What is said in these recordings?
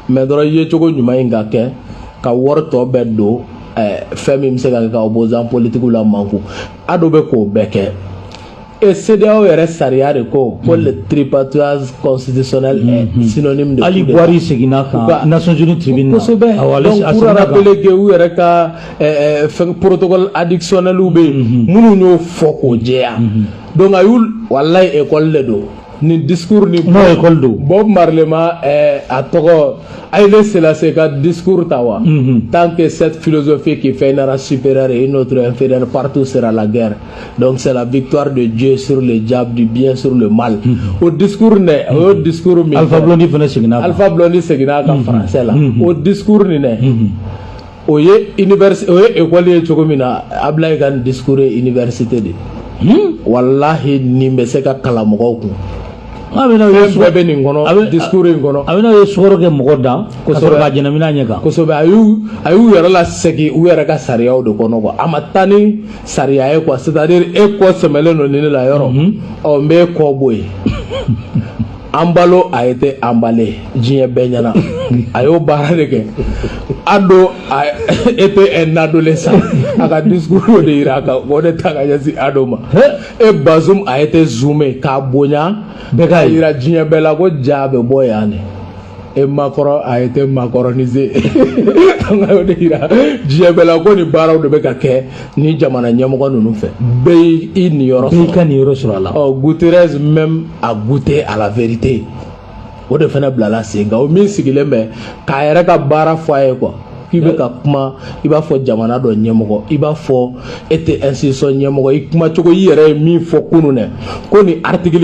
Mais dɔrɔn ye cogo ɲuman in ka kɛ ka wari tɔ bɛɛ don fɛn min bɛ se ka kɛ ka opposant politique la manku. Ado bɛ k'o bɛɛ kɛ. Et CEDEAO yɛrɛ sariya de ko le tripatouillage constitutionnel est synonyme de Ali coup d'État. Buhari seginna kan Nations Unies tribune na. Kosɛbɛ. Awɔ, ale Donc a pour seginna kan. rappeler que u yɛrɛ ka fɛn protocole additionnel bɛ yen minnu y'o fɔ k'o jɛya. Donc a y'u, walayi, école de don nin discours ni. Non, école don. Bob Marley ma a tɔgɔ Haïlé Sélassié ka discours ta wa. Tant que cette philosophie qui fait une race supérieure et une autre inférieure, partout sera la guerre. Donc c'est la victoire de Dieu sur le diable, du bien sur le mal. O discours nɛ, o y'o discours min Alpha fɔ. Blondy fana seginna kan. Alpha Blondy seginna a kan français la. O discours nin dɛ, o ye université, o ye école ye cogo min na, Ablaye ka nin discours ye université de. Walahi, nin bɛ se ka kalan mɔgɔw kun. A bɛ na Fɛn bɛɛ bɛ nin kɔnɔ, discours in kɔnɔ. A bɛ na ye sukaro kɛ mɔgɔ da ka sɔrɔ ka jɛnɛminɛ ɲɛ kan. Kosɛbɛ. A y'u yɛrɛ lasegin u yɛrɛ ka sariyaw de kɔnɔ quoi. A ma taa ni sariya ye quoi, c'est à dire e kɔ sɛmɛlen don ni ne la yɔrɔ, ɔ, n b'e kɔ bɔ yen. Embalo a été emballé diɲɛ bɛɛ ɲɛna. A y'o baara de kɛ. Ado a été un adolescent, a ka discours y'o de yira, a ka o de ta ka ɲɛsin Ado ma. Et Bazoum a été zoomé k'a bonya Bɛɛ k'a k'a ye. yira diɲɛ bɛɛ la ko ja bɛ bɔ yan de. Et Macron a été macronisé. Donc a y'o de yira diɲɛ bɛɛ la ko nin baaraw de bɛ ka kɛ ni jamana ɲɛmɔgɔ ninnu fɛ. Bɛɛ y'i niyɔrɔ Bɛɛ y'i sɔrɔ. ka nin yɔrɔ sɔrɔ a la. Ɔ, Guterres même a goûté à la vérité. O de fana bilala sen kan. O min sigilen bɛ k'a yɛrɛ ka baara fɔ a ye quoi, k'i bɛ ka kuma, i b'a fɔ jamana dɔ ɲɛmɔgɔ, i b'a fɔ e tɛ institution ɲɛmɔgɔ, i kuma cogo, i yɛrɛ ye min fɔ kunun dɛ, ko nin article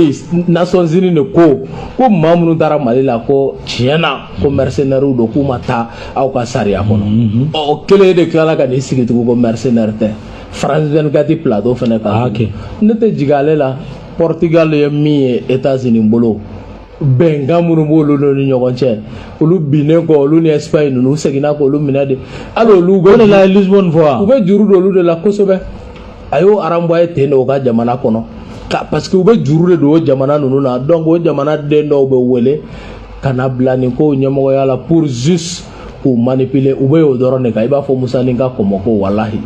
Nations Unies de ko maa minnu taara Mali la, ko tiɲɛ na ko mercenaires don, k'u ma taa aw ka sariya kɔnɔ. Ɔ, o kelen de tilala ka n'i sigi tugun ko mercenaire tɛ, France 24 plateau fana kan. Ah, ok. Ne tɛ jigin ale la. Portugal ye min ye États-Unis bolo, bɛnkan minnu b'olu ni ɲɔgɔn cɛ, olu binnen kɔ, olu ni Espagne ninnu, u seginna k'olu minɛ de. Hali olu O de bɛ la ye Lisbonne fɔ wa. U bɛ juru don olu de la kosɛbɛ. A y'o renvoyer ten de u ka jamana kɔnɔ ka, parce que u bɛ juru de don o jamana ninnu na. Donc o jamana den dɔw bɛ wele ka na bila nin kow ɲɛmɔgɔya la pour juste k'u manipuler. U bɛ o dɔrɔn de kan. I b'a fɔ Musa ni ka kɔmɔ ko, walahi,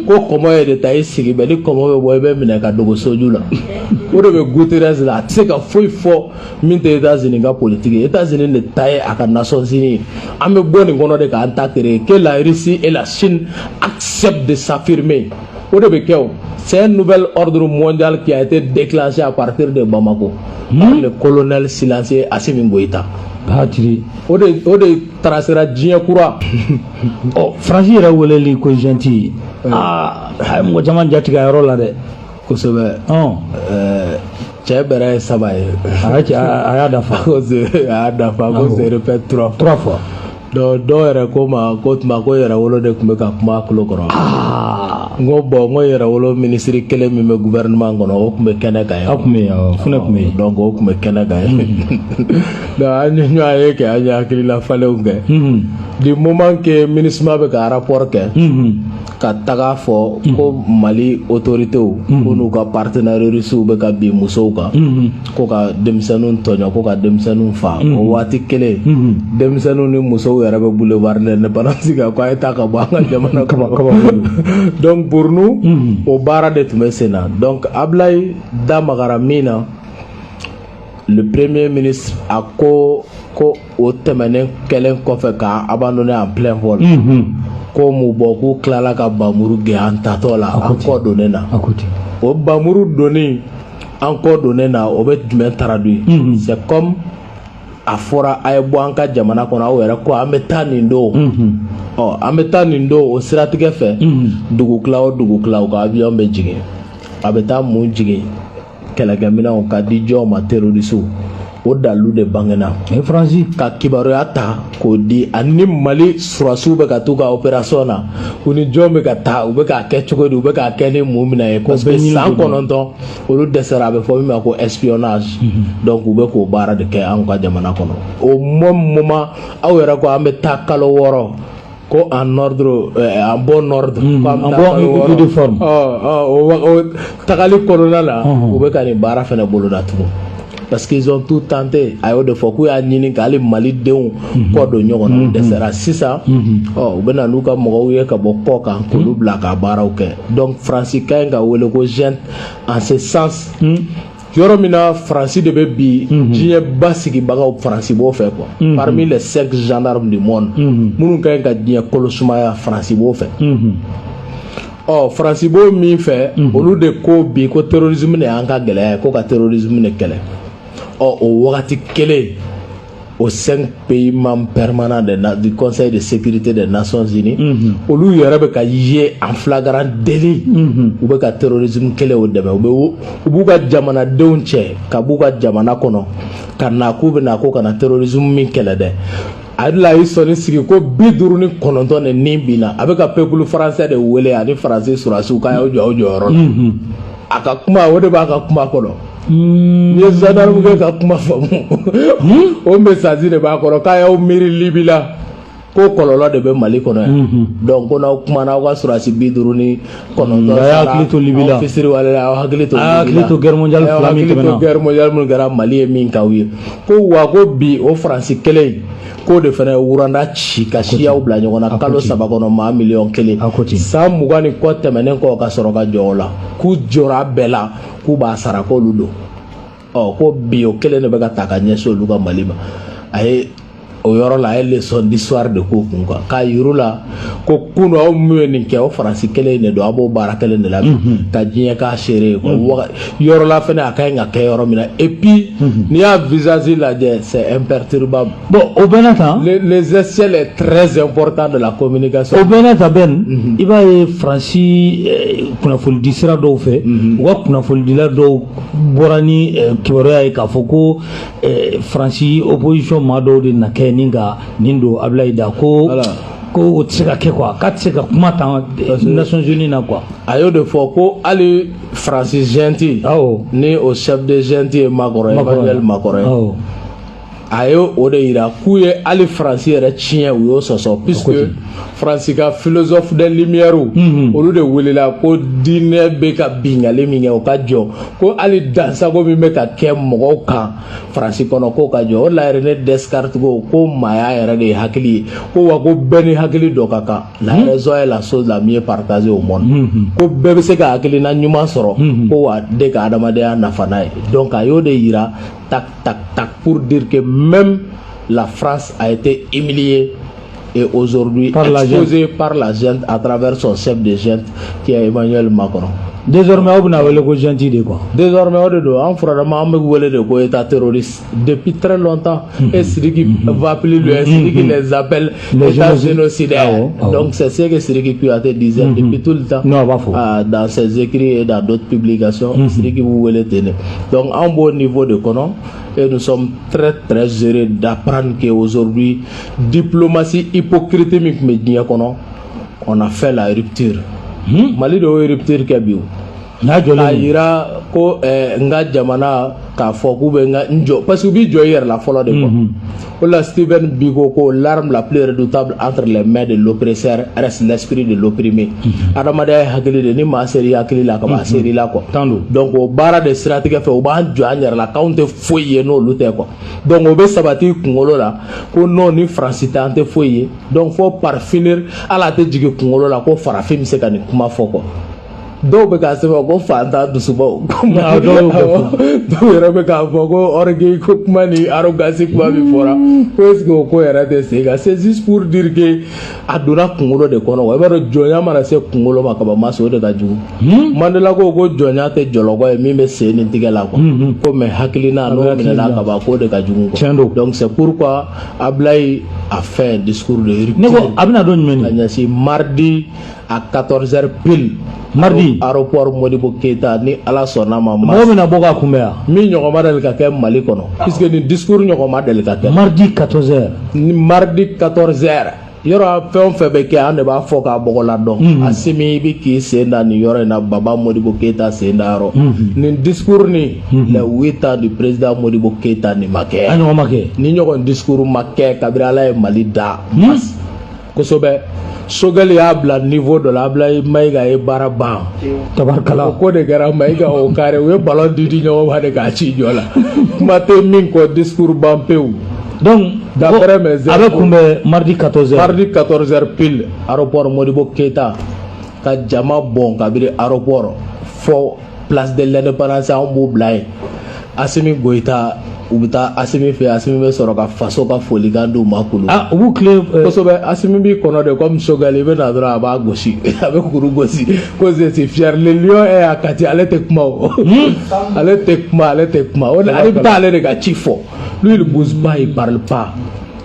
ko kɔmɔ ye de ta i sigi bɛ ni kɔmɔ bɛ bɔ, i bɛ minɛ ka dogo soju la. O de bɛ Guterres la. A tɛ se ka foyi fɔ min tɛ États-Unis ka politique ye. États-Unis de ta ye a ka Nations Unies ye. An bɛ bɔ nin kɔnɔ de k'an ta créer, que la Russie et la Chine acceptent de s'affirmer. O de bɛ kɛ. O c'est un nouvel ordre mondial qui a été déclenché à partir de Bamako par le colonel silencieux Assimi Goïta. Batiri. O de tracera diɲɛ kura. Ɔ, Faransi yɛrɛ weleli ko junte, aa, a ye mɔgɔ caman jatigɛ a yɔrɔ la dɛ. Kosɛbɛ. Ɔn. Cɛ bɛrɛ ye saba ye. A y'a a y'a dafa. Ko a y'a dafa, ko se répète trois fois. Trois fois. Donc dɔw yɛrɛ ko ma ko tuma ko Yɛrɛwolo de tun bɛ ka kuma a tulo kɔrɔ. N ko bon, n ko Yɛrɛwolo minisiri kelen min bɛ gouvernement kɔnɔ, o tun bɛ kɛnɛ kan yen. A tun bɛ yen, awɔ, Funɛ tun bɛ yen. Donc o tun bɛ kɛnɛ kan yen. Donc an ye ɲɔgɔn ye kɛ, an ye hakilila falenw kɛ. Du moment que MINUSMA bɛ ka rapport kɛ ka taga fɔ ko Mali autorités ko n'u ka partenaires russes bɛ ka bin musow kan, ko ka denmisɛnninw tɔɲɔ, ko ka denmisɛnninw fa, o waati kelen denmisɛnninw ni musow yɛrɛ bɛ boulevard de l'Indépendance kan ko a ye taa ka bɔ an ka jamana kɔnɔ. Donc pour nous, o baara de tun bɛ sen na. Donc Ablaye da magara min na, le premier ministre a ko o tɛmɛnen kɛlen kɔfɛ k'an abandonné en plein vol, ko mu bɔ k'u tilala ka bamuru gɛn an tatɔ la, an kɔ donnen na. A ko ten. O bamuru donni an kɔ donnen na, o bɛ jumɛn traduit? C'est comme a fɔra a ye bɔ an ka jamana kɔnɔ, aw yɛrɛ ko an bɛ taa nin don. Ɔ, an bɛ taa nin don. O siratigɛ fɛ, dugukila o dugukila, u ka avion bɛ jigin, a bɛ taa mun jigin? Kɛlɛkɛminɛnw ka di jɔn ma? Terroriste. O dalilu de bangena. E Faransi. Ka kibaruya ta k'o di ani Mali sɔrɔdasiw bɛ ka t'u ka opération na, u ni jɔn bɛ ka taa, u bɛ k'a kɛ cogo di, u bɛ k'a kɛ ni mun minɛ ye? Parce que san 9 olu dɛsɛra, a bɛ fɔ min ma ko espionnage. Donc u bɛ k'o baara de kɛ anw ka jamana kɔnɔ. Au même moment, aw yɛrɛ ko an bɛ taa kalo 6, ko en ordre, en bon ordre, ko an bɛ en taa bon kalo 6. Uniforme. Ɔ ɔ o tagali kɔnɔna la, u bɛ ka nin baara fana boloda tugun. Parce qu'ils ont tout tenté. A y'o de fɔ k'u y'a ɲini k'ale Malidenw kɔ don ɲɔgɔn na, u dɛsɛra. Sisan ɔ, u bɛ na n'u ka mɔgɔw ye ka bɔ kɔ kan k'olu bila ka baaraw kɛ. Donc Faransi ka ɲi ka wele ko junte en ce sens. Yɔrɔ min na Faransi de bɛ bi diɲɛ basigibagaw, Faransi b'o fɛ quoi. Parmi les cinq gendarmes du monde minnu ka ɲi ka diɲɛ kolo sumaya, Faransi b'o fɛ. Ɔ, Faransi b'o min fɛ, olu de ko bi ko terrorisme de y'an ka gɛlɛya ye, ko ka terrorisme de kɛlɛ. Ɔ, o wagati kelen, o cinq pays membres permanents du Conseil de sécurité des Nations Unies, olu yɛrɛ bɛ ka ye en flagrant délit, u bɛ ka terrorisme kɛlɛ o dɛmɛ. U bɛ u b'u ka jamanadenw cɛ ka b'u ka jamana kɔnɔ ka na k'u bɛ na ko ka na terrorisme min kɛlɛ dɛ. A la a y'i sɔnni sigi ko 59 de nin binna. A bɛ ka peuple français de wele ani Faransi sɔrɔdasiw k'a y'aw jɔ aw jɔyɔrɔ la. A ka kuma, o de b'a ka kuma kɔnɔ. N'i ye gendarme kɛ ka kuma faamu, o message de b'a kɔnɔ k'a y'aw miiri Libi la, ko kɔlɔlɔ de bɛ Mali kɔnɔ yan. Donc ko n'aw kumana, aw ka sɔrɔdasi 59 A y'a hakili to Libi la. Aw fisiriwale la, aw hakili to A y'a Libi la. hakili to guerre mondiale A y'aw fila min hakili to tɛmɛna. Guerre mondiale minnu kɛra, Mali ye min k'aw ye. Ko wa ko bi o Faransi kelen in, k'o de fana ye Rwanda ci ka siyaw bila ɲɔgɔn na kalo 3 kɔnɔ, maa miliyɔn 1. A ko ten. San 20 ni kɔ tɛmɛnen kɔ, ka sɔrɔ ka jɔ o la k'u jɔra a bɛɛ la k'u b'a sara k'olu don. Ɔ, ko bi o kelen de bɛ ka ta ka ɲɛsin olu ka Mali ma. A ye o yɔrɔ la, a ye leçon d'histoire de k'o kun kan k'a yir'u la ko kunu aw min ye nin kɛ, o Faransi kelen in de don, a b'o baara kelen de la bi ka diɲɛ k'a seere ye quoi. Yɔrɔ la fɛnɛ, a ka ɲi ka kɛ yɔrɔ min na. Et puis n'i y'a visage lajɛ, c'est imperturbable. Bon, o bɛɛ n'a ta, L'essentiel est très important de la communication. O bɛɛ n'a ta, Ben, i b'a ye Faransi kunnafonidi sira dɔw fɛ, u ka kunnafonidila dɔw bɔra ni kibaruya ye k'a fɔ ko Faransi opposition maa dɔw de na kɛ ni ka nin don Abulayi da ko Voilà. ko o tɛ se ka kɛ quoi, k'a tɛ se ka kuma tan Nations Unies na quoi. A y'o de fɔ ko hali Faransi junte, ni o chef de junte ye Macron, Emmanuel Macron ye, a ye o de yira k'u ye hali Faransi yɛrɛ tiɲɛ, u y'o sɔsɔ, puisque Faransi ka philosophe des lumières, olu de wulila ko diinɛ bɛ ka bingali min kɛ, o ka jɔ, ko hali dansago min bɛ ka kɛ mɔgɔw kan Faransi kɔnɔ, k'o ka jɔ. O de la René Descartes ko maaya yɛrɛ de ye hakili ye, ko wa ko bɛɛ ni hakili dɔ ka kan, la raison est la chose la mieux partagée au monde, ko bɛɛ bɛ se ka hakilina ɲuman sɔrɔ, ko wa de ka adamadenya nafa n'a ye. Donc a y'o de yira, tac tac tac, pour dire que même la France a été humiliée et aujourd'hui Par la exposée par la junte à travers son chef de junte qui est Emmanuel Macron. Désormais aw bɛna wele ko junte de quoi. Désormais o de don. An furadama, an bɛ wele de ko état terroriste depuis très longtemps et Sidiki va plus loin. Sidiki les appelle Les état génocidaires. Génocidaire. Awɔ, awɔ. Donc c'est ce que Sidiki Kouyaté disait depuis tout le temps. Non, a b'a fɔ. Ah, dans ses écrits et dans d'autres publications, Sidiki b'u wele ten de. Donc an b'o niveau de kɔnɔ et nous sommes très très heureux d'apprendre qu'aujourd'hui, diplomatie hypocrite min tun bɛ diɲɛ kɔnɔ, on a fait la rupture. Mali de y'o rupture kɛ bi o. N'a K'a jɔlen don. Yira ko n ka jamana k'a fɔ k'u bɛ n ka n jɔ, parce que u b'i jɔ i yɛrɛ la fɔlɔ de quoi. O la Steven Biko ko l'arme la plus redoutable entre les mains de l'oppresseur reste l'esprit de l'opprimé. Adamadenya ye hakili de, ni maa ser'i hakili la ka ban, a ser'i la quoi. Tan don. Donc o baara de siratigɛ fɛ, u b'an jɔ an yɛrɛ la k'anw tɛ foyi ye n'olu tɛ quoi. Donc o bɛ sabati i kunkolo la ko non, ni Faransi tɛ, an tɛ foyi ye. Donc fo par finir, hali a tɛ jigin kunkolo la ko farafin bɛ se ka nin kuma fɔ quoi. Dɔw bɛ k'a sɛbɛn ko fantan dusubaw. Ah, dɔw y'o kɛ fɔ. Dɔw yɛrɛ bɛ k'a fɔ ko orgueil ko kuma ni arrogance kuma min fɔra, ko est ce que o ko yɛrɛ tɛ sen kan? C'est juste pour dire que a donna kunkolo de kɔnɔ quoi. I b'a dɔn, jɔnya mana se kunkolo ma kaban, ma se o de ka jugu. Mandela ko jɔnya tɛ jɔlɔkɔ ye min bɛ sen ni tigɛ la quoi, ko mais hakilina n'o hakili minɛna la. Ka ban, k'o de ka jugu quoi. Tiɲɛ don. Donc c'est pourquoi Ablaye a fait un discours de rupture. Ne ko a bɛna don jumɛn Ka ni ɲɛsin mardi à 14h pile. Mardi. Aéroport Modibo Keita, ni Ala sɔnna ma. Mɔgɔ bɛna bɔ k'a kunbɛn yan? Min ɲɔgɔn ma deli ka kɛ Mali kɔnɔ, puisque nin discours ɲɔgɔn ma deli ka kɛ. Mardi 14h. Ni mardi 14h, yɔrɔ fɛn o fɛn bɛ kɛ, an de b'a fɔ k'a bɔgɔ la dɔn. Asimi, i bɛ k'i sen da nin yɔrɔ in na, Baba Modibo Keita sen da yɔrɔ. Nin discours ni les 8 ans du président Modibo Keita, nin ma A kɛ. Ɲɔgɔn ma kɛ. Ni ɲɔgɔn discours ma kɛ kabiri Ala ye Mali da kosɛbɛ. Choguel y'a bila niveau dɔ la, Ablaye Mayiga ye baara ban. Tabarikala. O ko de kɛra Mayiga o carré, u ye ballon di di ɲɔgɔn ma de k'a ci jɔ la, kuma tɛ min kɔ, discours ban pewu. Donc D'après mes a bɛ kunbɛn mardi 14h. Mardi 14h pile, aéroport Modibo Keita, ka jama bɔn kabini aéroport fɔ Place de l'Indépendance. Anw b'u bila yen. Asimi Goyita, u bɛ taa Asimi fɛ. Asimi bɛ sɔrɔ ka faso ka folikan d'u ma kulu. Ah, u b'u tile Kosɛbɛ. Asimi b'i kɔnɔ de comme Choguel. I bɛ na dɔrɔn, a b'a gosi, a bɛ kuru gosi ko je suis fier, le lion est à Kati. Ale tɛ kuma o, ale tɛ kuma, ale tɛ kuma o. Ale bɛ taa ale de ka ci fɔ. Lui, il bouge pas, il parle pas.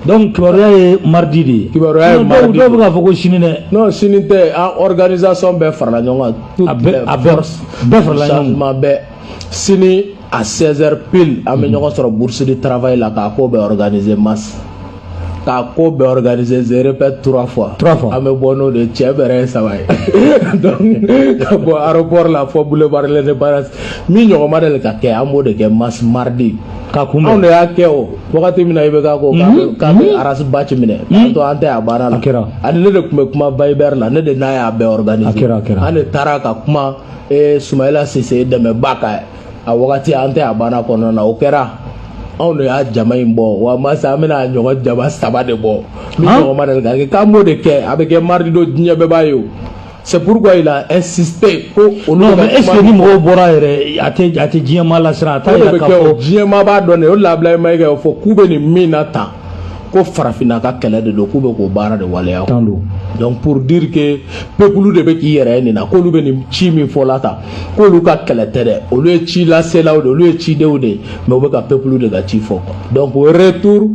Donc kibaruya ye mardi de ye. Kibaruya ye Sinon, mardi. Dɔw bɛ k'a fɔ ko sini dɛ. Non, sini tɛ. An organisation bɛɛ farala ɲɔgɔn kan, toutes A bɛɛ les a bɛɛ forces. Bɛɛ farala ɲɔgɔn kan. Changement bɛɛ. Sini à 16h pile, an bɛ ɲɔgɔn sɔrɔ Bourse du Travail la k'a ko bɛɛ organiser, masse k'a ko bɛɛ organiser. Je répète trois fois. Trois fois. An bɛ bɔ n'o de cɛ bɛrɛ ye saba ye. Donc ka bɔ aéroport la fɔ Boulevard l'Indépendance, min ɲɔgɔn ma deli ka kɛ, an b'o de kɛ masse mardi. K'a Anw kunbɛn. De y'a kɛ o wagati min na i bɛ k'a ko k'a bɛ Ras Bath minɛ k'an to an tɛ a baara la. A kɛra. Ani ne de tun bɛ kuma Viber la, ne de n'a y'a bɛɛ organiser. A kɛra, a kɛra. An de taara ka kuma Sumayila Sise dɛmɛba kan a wagati, an tɛ a baara kɔnɔna na. O kɛra anw de y'a jama in bɔ wa masa, an bɛna a ɲɔgɔn jama saba de bɔ min Han? ɲɔgɔn ma deli ka kɛ, k'an b'o de kɛ. A bɛ kɛ mardi don, diɲɛ bɛɛ b'a ye. O c'est pourquoi il a insisté ko olu Non ka mais est ce kuma que ni mɔgɔw bɔra yɛrɛ, a tɛ diɲɛ maa lasiran, a t'a o de yira bɛ k'a kɛ o fɔ diɲɛmaa b'a dɔn de. O de la Ablaye Mayiga y'o fɔ k'u bɛ nin min na tan, ko farafinna ka kɛlɛ de don, k'u bɛ k'o baara de waleya. Tan don. Donc pour dire que peuple de bɛ k'i yɛrɛ ye nin na, k'olu bɛ nin ci min fɔ la tan, k'olu ka kɛlɛ tɛ dɛ, olu ye ci laselaw de, olu ye cidenw de ye, mais u bɛ ka peuple de ka ci fɔ quoi. Donc au retour,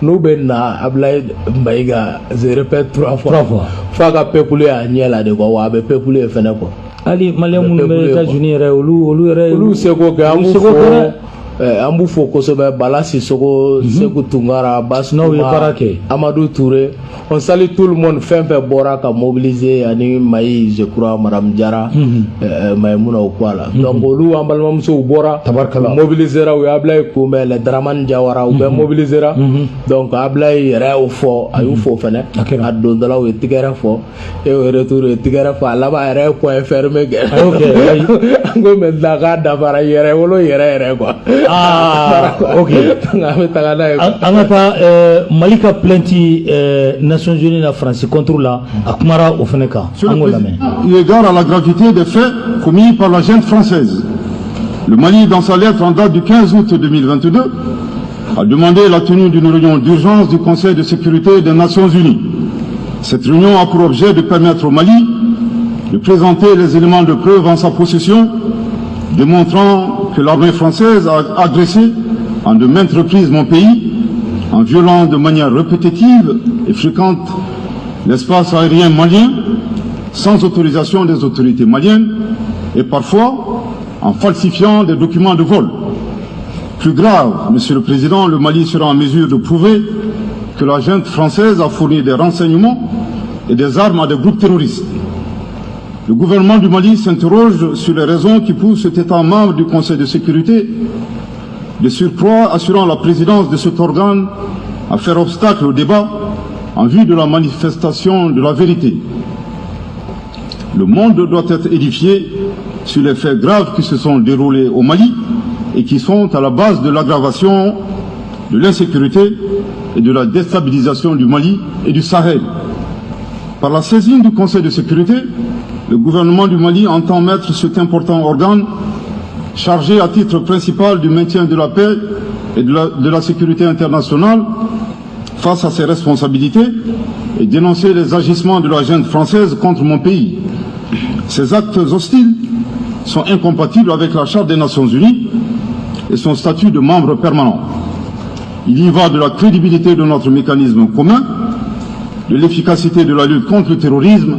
n'u bɛ na, Ablaye Mayiga, je répète trois fois. Trois fois. F'a ka peuple y'a ɲɛ la de quoi, wa a bɛ peuple ye fɛnɛ quoi. Hali Malien minnu bɛ Peuple ye quoi. États-Unis yɛrɛ, olu yɛrɛ Olu seko kɛ, an olu b'u seko fo kɛ dɛ. An b'u fo kosɛbɛ. Bala Sisoko, Seku Tunkara, Basu N'aw ye baara kɛ. Amadou Touré, on salue tout le monde. Fɛn fɛn bɔra ka mobiliser, ani Mayi, je crois madame Jara, Mayimuna o ko a la. Donc olu an balimamusow bɔra. Tabarikala. U mobilisera, u ye Ablaye kunbɛn, les Dramane Jawara, u bɛɛ mobilisera. Donc Ablaye yɛrɛ y'o fɔ, a y'u fo fɛnɛ. A kɛra. A dontɔla, u ye tigɛrɛ fɔ et au retour, u ye tigɛrɛ fɔ. A laban, a yɛrɛ ye point fermé kɛ. A y'o kɛ, ayi. An ko maintenant k'a dafara yɛrɛ wolo yɛrɛ yɛrɛ quoi. Ah, ok. Donc an bɛ taga n'a ye. An ka taa Mali ka plainte Nations Unies na France contre la, a kumara o fɛnɛ kan. Monsieur An le k'o lamɛn. Président, eu égard à la gravité des faits commis par la junte française, le Mali, dans sa lettre en date du 15 août 2022, a demandé la tenue d'une réunion d'urgence du Conseil de sécurité des Nations Unies. Cette réunion a pour objet de permettre au Mali de présenter les éléments de preuve en sa possession démontrant que l'armée française a agressé en de maintes reprises mon pays en violant de manière répétitive et fréquente l'espace aérien malien sans autorisation des autorités maliennes et parfois en falsifiant des documents de vol. Plus grave, Monsieur le Président, le Mali sera en mesure de prouver que la junte française a fourni des renseignements et des armes à des groupes terroristes. Le gouvernement du Mali s'interroge sur les raisons qui poussent cet État membre du Conseil de sécurité, de surcroît assurant la présidence de cet organe, à faire obstacle au débat en vue de la manifestation de la vérité. Le monde doit être édifié sur les faits graves qui se sont déroulés au Mali et qui sont à la base de l'aggravation de l'insécurité et de la déstabilisation du Mali et du Sahel. Par la saisine du Conseil de sécurité, le gouvernement du Mali entend mettre cet important organe chargé à titre principal du maintien de la paix et de la sécurité internationale face à ses responsabilités et dénoncer les agissements de la junte française contre mon pays. Ces actes hostiles sont incompatibles avec la Charte des Nations Unies et son statut de membre permanent. Il y va de la crédibilité de notre mécanisme commun, de l'efficacité de la lutte contre le terrorisme,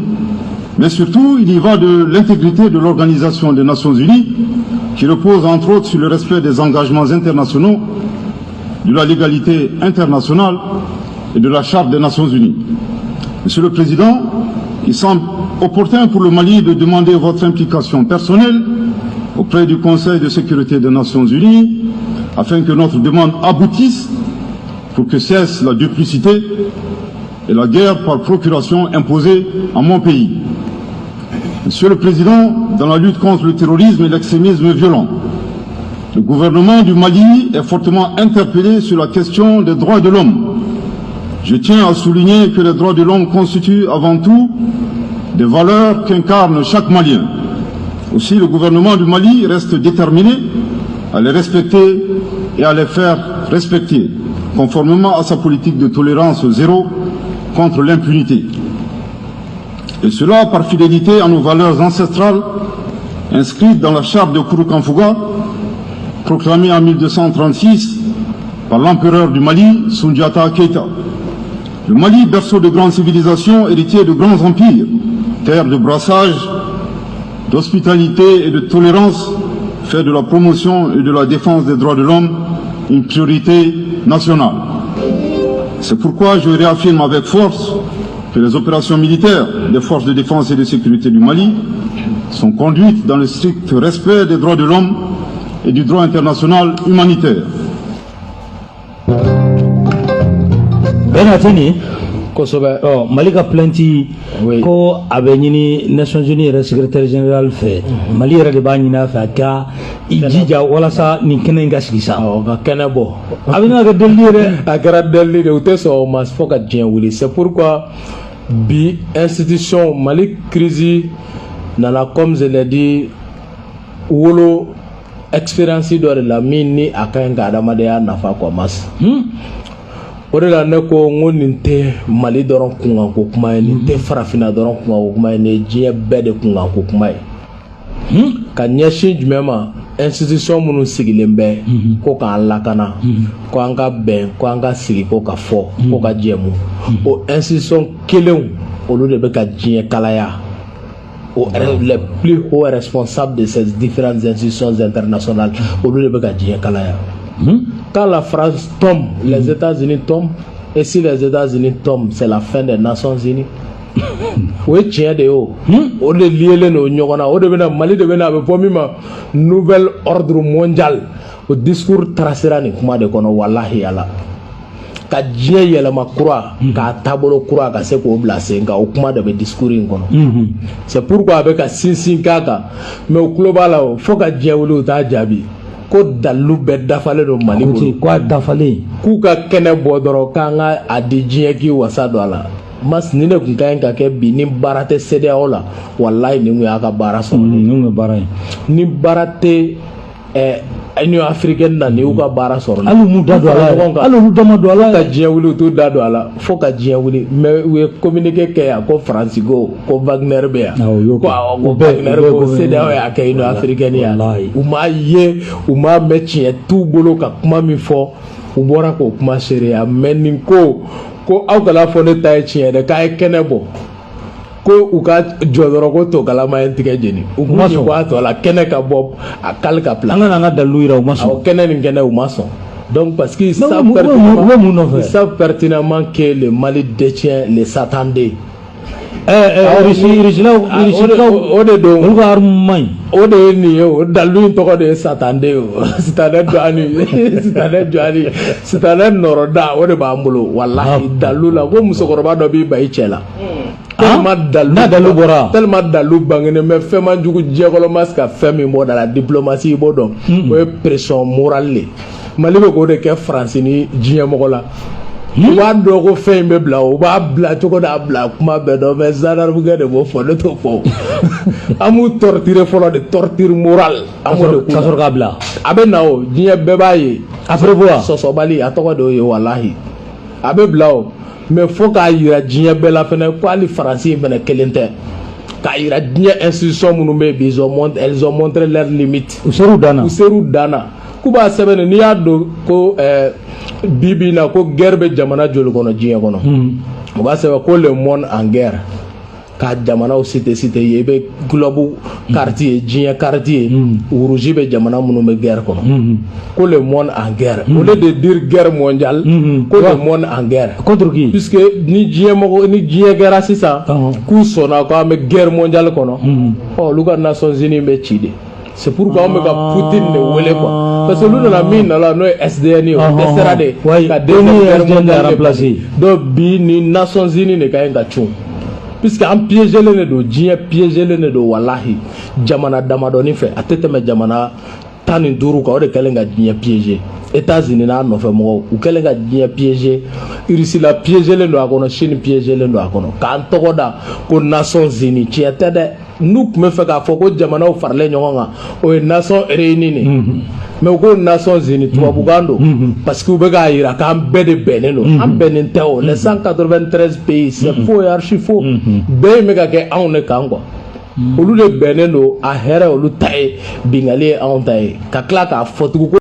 mais surtout il y va de l'intégrité de l'Organisation des Nations Unies, qui repose entre autres sur le respect des engagements internationaux, de la légalité internationale et de la Charte des Nations Unies. Monsieur le Président, il semble opportun pour le Mali de demander votre implication personnelle auprès du Conseil de sécurité des Nations Unies afin que notre demande aboutisse pour que cesse la duplicité et la guerre par procuration imposée à mon pays. Monsieur le Président, dans la lutte contre le terrorisme et l'extrémisme violent, le gouvernement du Mali est fortement interpellé sur la question des droits de l'homme. Je tiens à souligner que les droits de l'homme constituent avant tout des valeurs qu'incarne chaque Malien. Aussi, le gouvernement du Mali reste déterminé à les respecter et à les faire respecter, conformément à sa politique de tolérance zéro contre l'impunité. Et cela par fidélité à nos valeurs ancestrales inscrites dans la charte de Kurukanfuga, proclamée en 1236 par l'empereur du Mali, Sundiata Keïta. Le Mali, berceau de grandes civilisations, héritier de grands empires, terre de brassage, d'hospitalité et de tolérance, fait de la promotion et de la défense des droits de l'homme une priorité nationale. C'est pourquoi je réaffirme avec force que les opérations militaires des forces de défense et de sécurité du Mali sont conduites dans le strict respect des droits de l'homme et du droit international humanitaire. Bɛna tɛ nin. Kosɛbɛ. Ɔ, Mali ka plainte ko a bɛ ɲini Nations Unies yɛrɛ secrétaire général fɛ. Mali yɛrɛ de b'a ɲini a fɛ a ka i jija walasa nin kɛnɛ in ka sigi sa. Awɔ, ka kɛnɛ bɔ. A bɛ ka kɛ delili ye dɛ. A kɛra delili de, u tɛ sɔn o ma fo ka diɲɛ wuli. C'est pourquoi bi institution Mali crise nana, comme je l'ai dit, wolo expérience dɔ de la min ni a ka ɲi ka adamadenya nafa quoi, mas. O de la ne ko n ko nin tɛ Mali dɔrɔn kunkanko kuma ye, nin tɛ farafinna dɔrɔn kunkanko kuma ye, nin ye diɲɛ bɛɛ de kunkanko kuma ye. Ka ɲɛsin jumɛn ma? Institution minnu sigilen bɛ ko k'an lakana, ko an ka bɛn, ko an ka sigi, ko ka fɔ, ko ka jɛmu, o institution kelenw, olu de bɛ ka diɲɛ kalaya. O les plus hauts responsables de ces différentes institutions internationales, olu de bɛ ka diɲɛ kalaya. Quand la France tombe, les États-Unis tombent, et si les États-Unis tombent, c'est la fin des Nations Unies. O ye tiɲɛ de ye. O o de liélen don ɲɔgɔn na. O de bɛna Mali de bɛna, a bɛ fɔ min ma nouvel ordre mondial, o discours tracera nin kuma de kɔnɔ. Walahi ala ka diɲɛ yɛlɛma kura k'a taabolo kura ka se k'o bila sen kan, o kuma de bɛ discours in kɔnɔ. C'est pourquoi a bɛ ka sinsin k'a kan, mais u tulo b'a la o, fo ka diɲɛ wuli u t'a jaabi ko dalilu bɛɛ dafalen don Mali bolo. Ko a dafalen. K'u ka kɛnɛ bɔ dɔrɔn k'an ka a di diɲɛ k'i wasa don a la. Mas ni ne tun ka ɲi ka kɛ bi ni baara tɛ CEDEAO la, walayi nin kun y'a ka baara sɔrɔ. Nin kun ye baara ye. Ni baara tɛ Union africaine na, nin y'u ka baara sɔrɔ. Hali m'u da don a la yɛrɛ, hali olu da ma don a la. Ka diɲɛ wuli u t'u da don a la, fo ka diɲɛ wuli. Mais u ye communiqué kɛ yan ko Faransi ko Wagner bɛ yan, ko awɔ, ko Wagner, ko CEDEAO y'a kɛ Union africaine yan. U m'a ye, u m'a mɛn, tiɲɛ t'u bolo ka kuma min fɔ, u bɔra k'o kuma seereya. Mais nin ko aw kana fɔ ne ta ye tiɲɛ dɛ, k'a ye kɛnɛ bɔ, ko u ka jɔ dɔrɔn, ko to kalama ye tigɛ jeni, u ma sɔn a tɔ la kɛnɛ ka bɔ a kali ka bila. An ka n'an ka dalilu yira, u ma sɔn. Awɔ, kɛnɛ nin kɛnɛ, u ma sɔn. Donc parce qu'ils savent pertinemment, ils savent pertinemment que le Mali détient le Satan D. Rusilaw, o de don. Olu ka arme man ɲi. O de ye nin ye. O dalilu in tɔgɔ de ye Satan D. O sitanɛ jɔni, sitanɛ jɔni, sitanɛ nɔrɔda, o de b'an bolo. Walahi, dalilu la ko musokɔrɔba dɔ b'i ba i cɛ la. Tellement dalu n'a dalu bɔra. Tellement dalu bangenen bɛ, fɛn man jugu diɲɛ kɔnɔ ma se ka fɛn min bɔ da la, diplomatie i b'o dɔn, o ye pression morale de. Mali bɛ k'o de kɛ Faransi ni diɲɛ mɔgɔ la. U b'a dɔn ko fɛn in bɛ bila, u b'a bila cogo d'a bila kuma bɛɛ dɔn, mais gendarme de b'o fɔ, ne t'o fɔ. An b'u torturer fɔlɔ de, torture morale, an b'o de k'u ka sɔrɔ k'a bila. A bɛ na o, diɲɛ bɛɛ b'a ye. Après quoi? Sɔsɔbali, a tɔgɔ de y'o ye. Walahi, a bɛ bila o, mais fo k'a yira diɲɛ bɛɛ la fɛnɛ ko hali Faransi in fɛnɛ kelen tɛ, k'a yira diɲɛ institution minnu bɛ yen bi, ils ont montré leur limite. U ser'u dan na. U ser'u dan na. K'u b'a sɛbɛn de, n'i y'a don ko bi bi in na ko guerre bɛ jamana joli kɔnɔ diɲɛ kɔnɔ, u b'a sɛbɛn ko le monde en guerre, ka jamanaw cité cité ye, i bɛ globe carte ye, diɲɛ carte ye, rouge bɛ jamana minnu bɛ guerre kɔnɔ, ko le monde en guerre, au lieu de dire guerre mondiale, ko le monde en guerre. Contre qui? Puisque ni diɲɛ mɔgɔ ni diɲɛ kɛra sisan k'u sɔnna ko an bɛ guerre mondiale kɔnɔ, ɔ, olu ka Nations Unies bɛ ci de. C'est pourquoi an bɛ ka Poutine de wele quoi. Parce que olu nana min na la, n'o ye SDN ye, o dɛsɛra de ka deuxième guerre SDN mondiale remplacer. Donc bi ni Nations Unies de ka ɲi ka cun, puisque an piégelen de don, diɲɛ piégelen de don. Walahi, jamana damadɔni fɛ, a tɛ tɛmɛ jamana 15 kan, o de kɛlen ka diɲɛ piéger. États-Unis n'a nɔfɛ mɔgɔw, u kɛlen ka diɲɛ piéger. Russie la piégelen don a kɔnɔ, Chine piégelen don a kɔnɔ, k'an tɔgɔ da ko Nations Unies. Tiɲɛ tɛ dɛ. N'u tun bɛ fɛ k'a fɔ ko jamanaw faralen ɲɔgɔn kan, o ye Nations Réunies de, mais u ko Nations Unies, tubabukan don, parce que u bɛ k'a jira k'an bɛɛ de bɛnnen don. An bɛnnen tɛ o. Les 193 pays, c'est faux et archi faux. Bɛɛ in bɛ ka kɛ anw de kan quoi. Olu de bɛnnen don, a hɛrɛ olu ta ye, bingali ye anw ta ye, ka tila k'a fɔ tugun ko